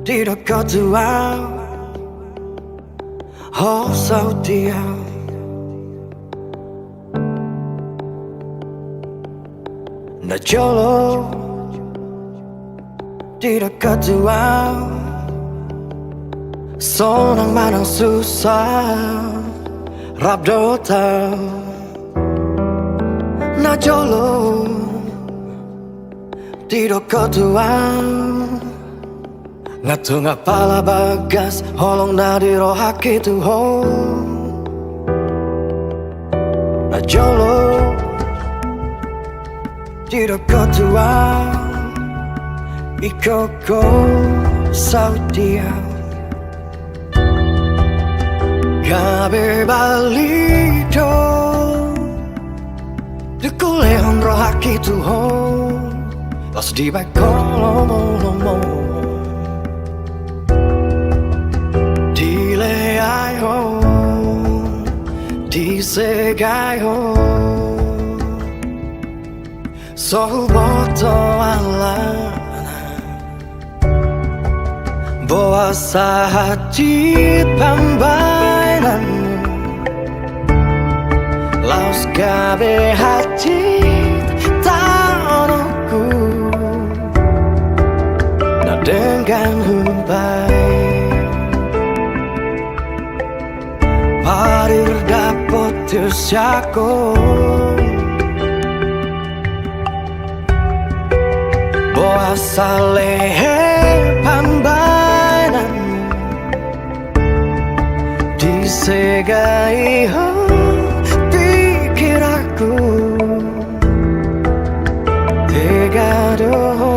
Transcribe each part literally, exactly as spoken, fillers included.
Didok ho tu ahu, ho saut ia. Najolo didok ho tu ahu, sonang manang susa rap dohot ahu. Najolo didok ho tu ahu, nga tung apala bagas holong na di rohangki tu ho. Najolo didok ho tu ahu, ingkon ho saut ia. Gabe balik do, dung hulehon rohangki tu ho, laos dibahen ho lomo-lomo. Dileai ho, disegai ho, so huboto alana. Boasa hansit pambahenanmu, laos gabe hansit taononku, na denggan hubahen. Parir dapot tu si ahu. Boasa lehe pambahenanmu, disegai ho pikiranku. Tega do ho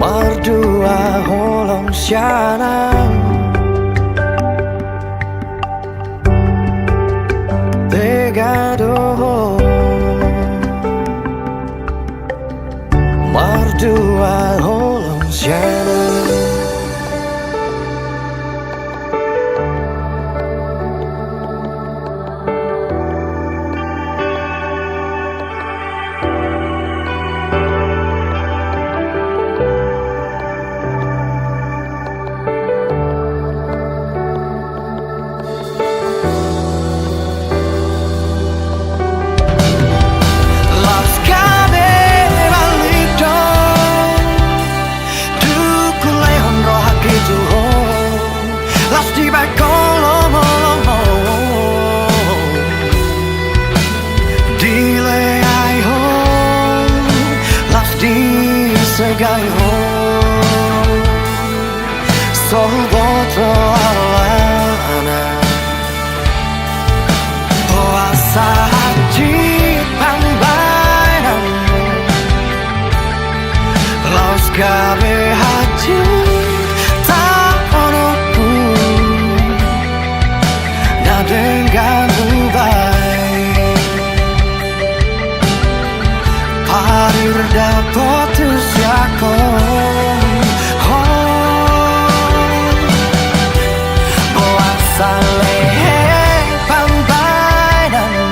mardua holong sian ahu. Tega do ho mardua holong sian ahu. Laos gabe balik do, dung hulehon rohangki tu ho, laos dibahen ho lomo-lomo. Dileai ho, laos disegai ho, so huboto alana. Boasa hansit pambahenanmu, laos gabe hansit taononku, na denggan hubahen. Parir dapot tu si ahu. Boasa lehe pambahenanmu,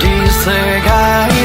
disegai